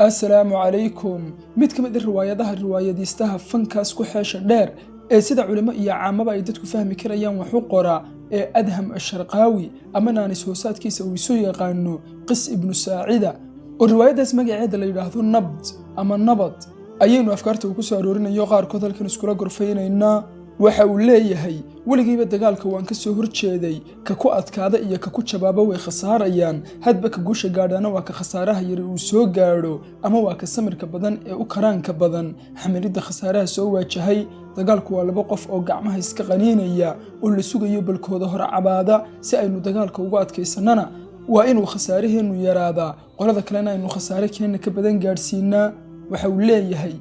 Assalaamu calaykum. Mid ka mid a riwaayadaha riwaayadiistaha fankaas ku xeesha dheer ee sida culimo iyo caamaba ay dadku fahmi karayaan wax u qoraa ee Adham Asharqaawi, ama naanis hoosaadkiisa uu isu yaqaano Qis Ibnu Saacida, oo riwaayaddaas magaceeda la yidhaahdo Nabd ama Nabad, ayaynu afkaarta uu ku soo aroorinayo qaarkood halkan iskula gorfaynaynaa. Waxa uu leeyahay: "Weligayba dagaalka waan ka soo horjeeday. Ka ku adkaada iyo ka ku jabaaba way khasaarayaan. Hadba ka guusha gaadhaana waa ka khasaaraha yari uu soo gaadho, ama waa ka samirka badan ee u karaanka badan xamilidda khasaaraha soo waajahay. Dagaalku waa laba qof oo gacmaha iska qaniinaya oo la sugayo balkooda hore cabaada. Si aynu dagaalka ugu adkaysannana, waa inuu khasaaraheennu yaraadaa, qolada kalena aynu khasaare keenna ka badan gaadhsiinaa." Waxa uu leeyahay: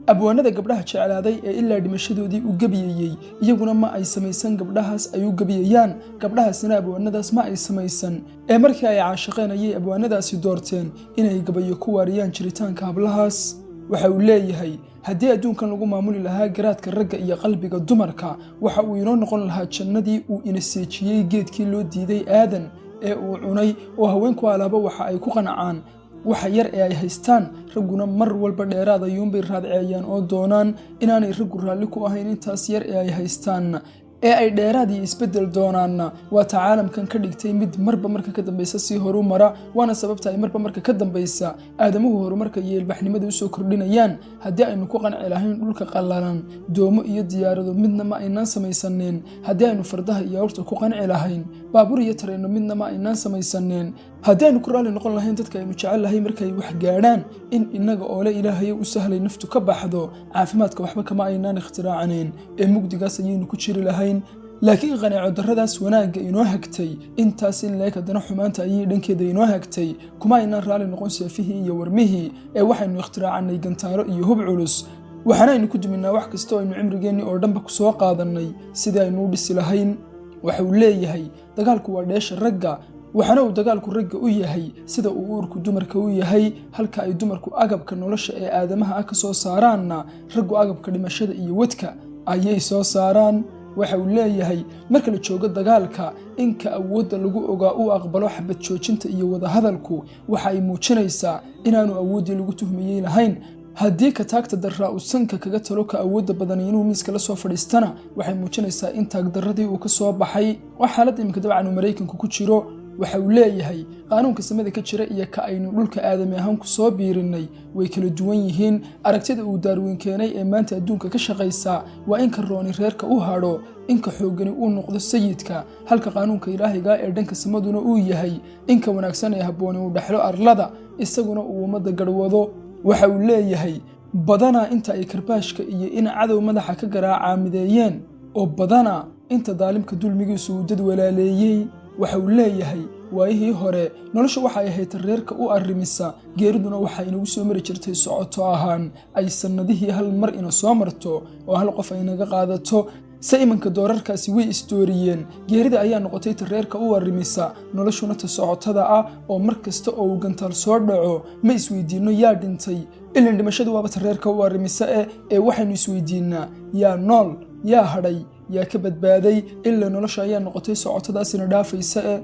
"Abwaanada gabdhaha jeclaaday ee ilaa dhimashadoodii u gebiyeyey, iyaguna ma ay samaysan gabdhahaas ay u gebiyayaan, gabdhahaasina abwaanadaas ma ay samaysan, ee markii ay caashiqeen ayay abwaanadaasi doorteen inay gabayo ku waariyaan jiritaanka hablahaas." Waxa uu leeyahay: "Haddii adduunkan lagu maamuli lahaa garaadka ragga iyo qalbiga dumarka, waxa uu inoo noqon lahaa jannadii uu ina seejiyey geedkii loo diiday Aadan ee uu cunay, oo haweenku alaaba waxa ay ku qancaan waxa yar ee ay haystaan, ragguna mar walba dheeraad ayuunbay raadceeyaan oo doonaan. Inaanay raggu raalli ku ahayn intaas yar ee ay haystaan ee ay dheeraad iyo isbeddel doonaanna, waa ta caalamkan ka dhigtay mid marba marka ka dambaysa sii horu mara, waana sababta ay marba marka ka dambaysa aadamuhu horumarka iyo ilbaxnimada usoo kordhinayaan. Haddii aynu ku qanci lahayn dhulka qallalan, doomo iyo diyaarado midna ma aynaan samaysaneen. Haddii aynu fardaha iyo awrta ku qanci lahayn, baabuur iyo tareenno midna ma aynaan samaysaneen. Haddii aynu ku raalli noqon lahayn dadka aynu jecel lahay markay wax gaadhaan in innaga oole Ilaahayo u sahlay naftu ka baxdo, caafimaadka waxba kama aynaan ikhtiraacnayn ee mugdigaas ayaynu ku jiri lahayn. Laakiin qaneeco darradaas wanaagga inoo hagtay intaas in leeg, haddana xumaanta ayay dhankeeda inoo hagtay. Kuma aynaan raalli noqon seefihii iyo warmihii ee waxaynu ikhtiraacannay gantaalo iyo hub culus, waxaana aynu ku duminaa wax kasta oo aynu cimrigeennii oo dhanba ku soo qaadannay sidii aynu u dhisi lahayn." Waxa uu leeyahay: "Dagaalku waa dheesha ragga, waxaana uu dagaalku ragga u yahay sida uu uurku dumarka u yahay. Halka ay dumarku agabka nolosha ee aadamaha ah ka soo saaraanna, raggu agabka dhimashada iyo wadka ayay soo saaraan." Waxa uu leeyahay: "Marka la joogo dagaalka, inka awoodda lagu ogaa uu aqbalo xabad joojinta iyo wadahadalku, waxa ay muujinaysaa inaanu awooddii lagu tuhmayey lahayn. Haddii ka taagta darraa uu sanka kaga talo ka awoodda badani inuu miiska la soo fadhiistana, waxay muujinaysaa in taagdarradii uu ka soo baxay. Waa xaaladda iminka dabcan uu Maraykanku ku jiro." Waxa uu leeyahay: "Qaanuunka samada ka jira iyo ka aynu dhulka aadami ahaan ku soo biirinnay way kala duwan yihiin. Aragtida uu Daarwiin keenay ee maanta adduunka ka shaqaysaa waa in ka rooni reerka u hadho, inka xooggani uu noqdo sayidka, halka qaanuunka Ilaahiga ee dhanka samaduna uu yahay inka wanaagsan ee habbooni uu dhexlo arlada, isaguna uu ummadda garhwado." Waxa uu leeyahay: "Badanaa inta ay karbaashka iyo in cadow madaxa ka garaacaa mideeyeen, oo badanaa inta daalimka dulmigiisu uu dad walaaleeyey." Waxa uu leeyahay: "Waayihii hore noloshu waxay ahayd reerka u arrimisa, geeriduna waxaa inagu soo mari jirtay socoto ahaan, ay sannadihii hal mar ina soo marto oo hal qof ay naga qaadato. Se imanka doorarkaasi way isdooriyeen. Geerida ayaa noqotay ta reerka u arrimisa, noloshuna ta socotada ah, oo mar kasta oo uu gantaal soo dhaco ma isweydiinno yaa dhintay, ilan dhimashadu waaba ta reerka u arrimisa ee waxaynu isweydiinnaa yaa nool, yaa hadhay, yaa ka badbaaday, ilaa nolosha ayaa noqotay socotadaasina dhaafaysa." E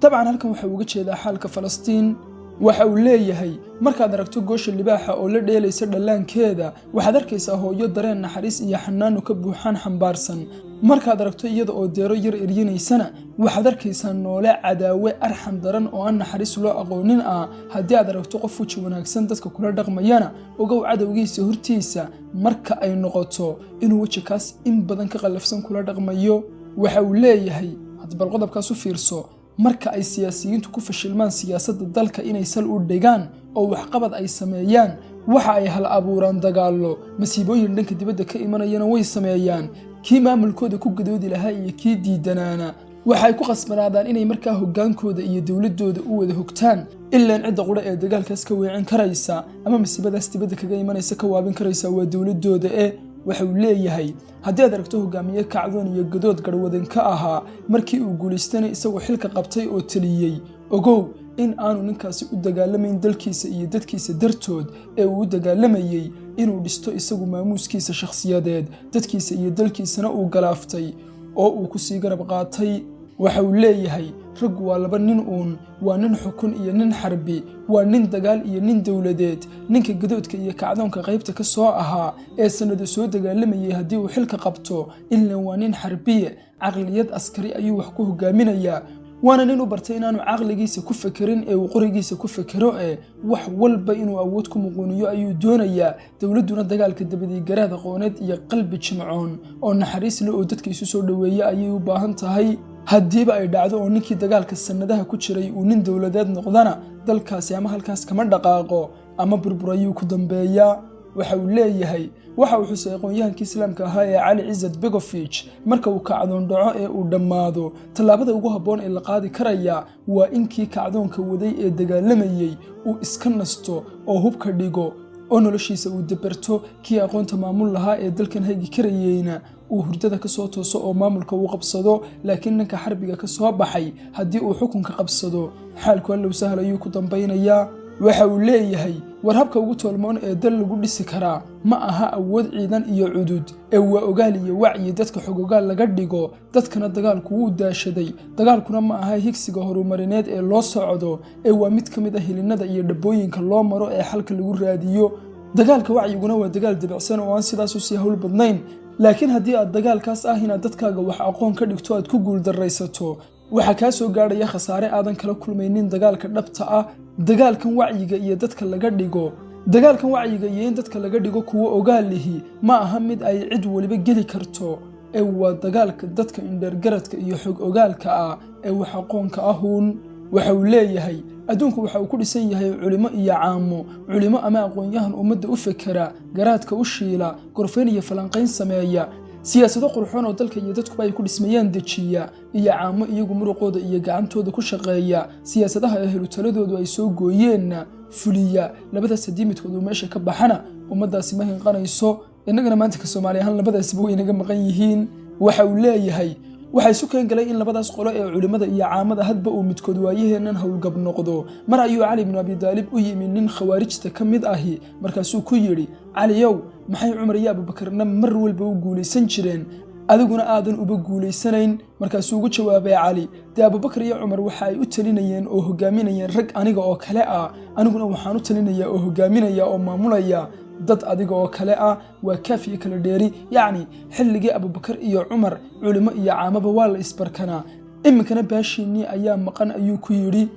dabcan halkan waxa uga jeedaa xaalka Falastiin. Waxa uu leeyahay: "Markaad aragto goosha libaaxa oo la dheelaysa dhallaankeeda, waxaad arkaysaa hooyo dareen naxariis iyo xanaanu ka buuxaan xambaarsan. Markaad aragto iyada oo deero yar eryanaysana, waxaad arkaysaa noole cadaawe arxan daran oo aan naxariis loo aqoonin ah. Haddii aad aragto qof weji wanaagsan dadka kula dhaqmayana, ogow cadowgiisa hortiisa marka ay noqoto inuu weji kaas in badan ka qallafsan kula dhaqmayo." Waxa uu leeyahay, bal qodobkaas u fiirso: "Marka ay siyaasiyiintu ku fashilmaan siyaasadda dalka inay sal u dhigaan oo waxqabad ay sameeyaan, waxa ay hal abuuraan dagaallo, masiibooyin dhanka dibadda ka imanayana way sameeyaan. Kii maamulkooda ku gadoodi lahaa iyo kii diidanaana waxay ku khasbanaadaan inay markaa hoggaankooda iyo dowladdooda u wada hogtaan, ilaan cidda qudha ee dagaalkaas ka weecin karaysa ama masiibadaas dibadda kaga imanaysa ka waabin karaysa waa dowladdooda." E waxa uu leeyahay: "Haddii aad aragto hogaamiye kacdoon iyo gadood garhwadan ka ahaa, markii uu guulaystana isagoo xilka qabtay oo teliyey, ogow in aanu ninkaasi u dagaalamayn dalkiisa iyo dadkiisa dartood, ee uu u dagaalamayey inuu dhisto isagu maamuuskiisa shakhsiyadeed, dadkiisa iyo dalkiisana uu galaaftay oo uu ku sii garab qaatay." Waxa uu leeyahay Raggu waa laba nin uun, waa nin xukun iyo nin xarbi, waa nin dagaal iyo nin dowladeed. Ninka gadoodka iyo kacdoonka qaybta ka soo ahaa ee sannado soo dagaalamayay haddii uu xilka qabto, ilan waa nin xarbiye, caqliyad askari ayuu wax ku hogaaminayaa, waana nin u bartay inaanu caqligiisa ku fekerin ee uu qorigiisa ku fekero, ee wax walba inuu awood ku muquuniyo ayuu doonayaa. Dowladduna dagaalka dabadii garaad aqooneed iyo qalbi jimcoon oo naxariis leh oo dadka isu soo dhoweeya ayay u baahan tahay. Haddiiba ay dhacdo oo ninkii dagaalka sannadaha ku jiray uu nin dowladeed noqdana, dalkaasi ama halkaas kama dhaqaaqo ama burbur ayuu ku dambeeyaa. Waxa uu leeyahay, waxa uu xusay aqoon-yahankii islaamka ahaa ee Cali Cizad Begovich, marka uu kacdoon dhaco ee uu dhammaado, tallaabada ugu habboon ee la qaadi karaya waa in kii kacdoonka waday ee dagaalamayey uu iska nasto oo hubka dhigo oo noloshiisa uu dabarto, kii aqoonta maamul lahaa ee dalkan hagi karayeyna uu hurdada ka soo tooso oo maamulka uu qabsado. Laakiin ninka xarbiga ka soo baxay haddii uu xukunka qabsado, xaalku Allow sahal ayuu ku dambaynayaa. Waxa uu leeyahay, war habka ugu toolmoon ee dal lagu dhisi karaa ma aha awood ciidan iyo cudud, ee waa ogaal iyo wacyi dadka xogogaal laga dhigo. Dadkana dagaalku wuu daashaday. Dagaalkuna ma aha higsiga horumarineed ee loo socdo, ee waa mid ka mid ah hilinada iyo dhabbooyinka loo maro ee xalka lagu raadiyo. Dagaalka wacyiguna waa dagaal debicsan oo aan sidaas usii hawl badnayn. Laakiin haddii aad dagaalkaas ah inaad dadkaaga wax aqoon ka dhigto aad ku guuldarraysato, waxaa kaa soo gaadhaya khasaare aadan kala kulmaynin dagaalka dhabta ah. Dagaalkan wacyiga iyo dadka laga dhigo, dagaalkan wacyiga iyo in dadka laga dhigo kuwo ogaalihi ma aha mid ay cid waliba geli karto, ee waa dagaalka dadka indheergaradka iyo xog ogaalka ah ee wax aqoonka ahuun. Waxa uu leeyahay, adduunku waxa uu ku dhisan yahay culimo iyo caamo. Culimo ama aqoon-yahan ummadda u fekera, garaadka u shiila, gorfayn iyo falanqayn sameeya, siyaasado qurxoon oo dalka iyo dadkuba ay ku dhismayaan dejiya, iyo caamo iyagu muruqooda iyo gacantooda ku shaqeeya, siyaasadaha ehlu taladoodu ay soo gooyeenna fuliya. Labadaas haddii midkood uu meesha ka baxana, ummaddaasi ma hinqanayso. Innagana maanta ka Soomaali ahaan labadaasiba way inaga maqan yihiin. Waxa uu leeyahay, waxaa isu keen galay in labadaas qolo ee culimmada iyo caamada hadba uu midkood waayaheennan howlgab noqdo. Mar ayuu Cali bnu Abi Daalib u yimi nin khawaarijta ka mid ahi, markaasuu ku yidhi: "Caliyow, maxay Cumar iyo Abubakarna mar walba u guulaysan jireen, adiguna aadan uba guulaysanayn?" Markaasuu ugu jawaabay Cali: "Dee Abubakar iyo Cumar waxa ay u talinayeen oo hogaaminayeen rag aniga oo kale ah, aniguna waxaan u talinayaa oo hogaaminaya oo maamulaya dad adiga oo kale ah. Waa kaaf iyo kala dheeri." Yacni xilligii Abubakar iyo Cumar culimo iyo caamaba waa la isbarkanaa, iminkana baashiinnii ayaa maqan, ayuu ku yidhi.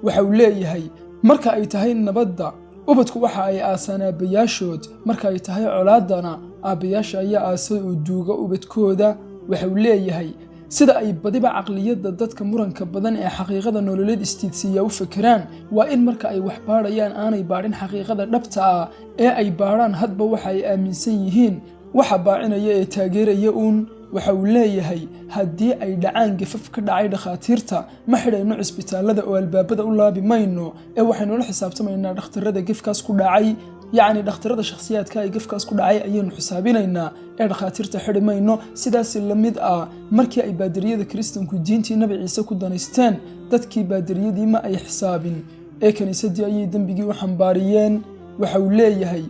Waxa uu leeyahay, marka ay tahay nabadda, ubadku waxa ay aasaan aabbayaashood; marka ay tahay colaaddana, aabbayaasha ayaa aasay oo duuga ubadkooda. Waxa uu leeyahay, sida ay badiba caqliyadda dadka muranka badan ee xaqiiqada nololeed istiidsiiya u fekeraan waa in marka ay wax baadhayaan aanay baadhin xaqiiqada dhabta ah, ee ay baadhaan hadba waxa ay aaminsan yihiin waxa baacinaya ee taageeraya uun. Waxa uu leeyahay, haddii ay dhacaan gafaf ka dhacay dhakhaatiirta, ma xidhayno cisbitaallada oo albaabada u laabi mayno, ee waxaynu la xisaabtamaynaa dhakhtarrada gefkaas ku dhacay. Yacni dhakhtarrada shakhsiyaadka ay gefkaas ku dhacay ayaynu xisaabinaynaa ee dhakhaatiirta xidhi mayno. Sidaasi la mid ah, markii ay baadariyada Kiristanku diintii Nabi Ciise ku danaysteen, dadkii baadariyadii ma ay xisaabin, ee kiniisadii ayay dembigii u xambaariyeen. Waxa uu leeyahay,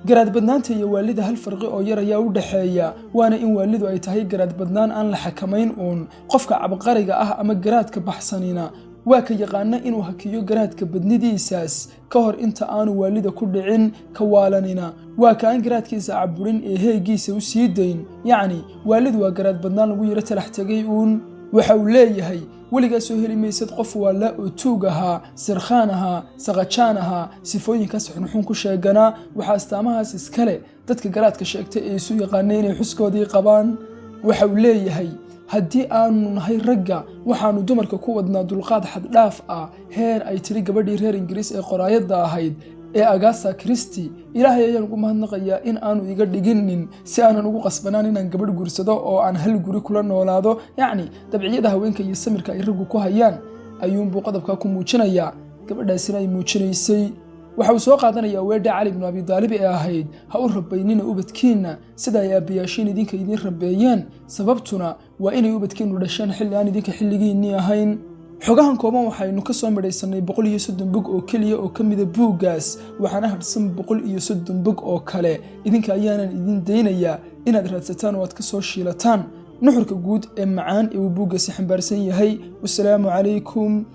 garaad badnaanta iyo waalida hal farqi oo yar ayaa u dhexeeya, waana in waalidu ay tahay garaad badnaan aan la xakamayn uun. Qofka cabqariga ah ama garaadka baxsanina waa ka yaqaana inuu hakiyo garaadka badnidiisaas ka hor inta aanu waalida ku dhicin. Ka waalanina waa ka aan garaadkiisa caburin ee heegiisa u sii dayn. Yacni waalidu waa garaad badnaan lagu yaro talax tegay uun. Waxa uu leeyahay, weligaa soo heli maysad qof waalla oo tuug ahaa, sirkhaan ahaa, saqajaan ahaa, sifooyinkaas xunxun ku sheeganaa. Waxaa astaamahaas iskale dadka garaadka sheegtay ee isu yaqaanay inay xuskoodii qabaan. Waxa uu leeyahay, haddii aanu nahay ragga, waxaannu dumarka ku wadnaa dulqaad xaddhaaf ah, heer ay tiri gabadhii reer Ingiriis ee qoraayadda ahayd ee Agatha Christie: "Ilaahay ayaan ugu mahadnaqayaa in aanu iga dhiginin si aanan ugu qasbanaan inaan gabadh guursado oo aan hal guri kula noolaado." Yacni dabciyada haweenka iyo samirka ay raggu ku hayaan ayuunbuu qodobkaa ku muujinayaa, gabadhaasina ay muujinaysay. Waxa uu soo qaadanayaa weedha Cali bnu Abi Daalib ee ahayd: "Ha u rabaynina ubadkiinna sida ay aabbayaashiin idinka idiin rabeeyeen, sababtuna waa inay ubadkiinnu dhasheen xilli aan idinka xilligiinnii ahayn." Xogahan kooban waxaynu ka soo midhaysannay 130 bog oo keliya oo ka mida buuggaas, waxaana hadhsan 130 bog oo kale. Idinka ayaanan idin daynayaa inaad raadsataan oo aad ka soo shiilataan. Nuxurka guud ee macaan ee uu buuggaasi xambaarsan yahay. Wasalaamu calaykum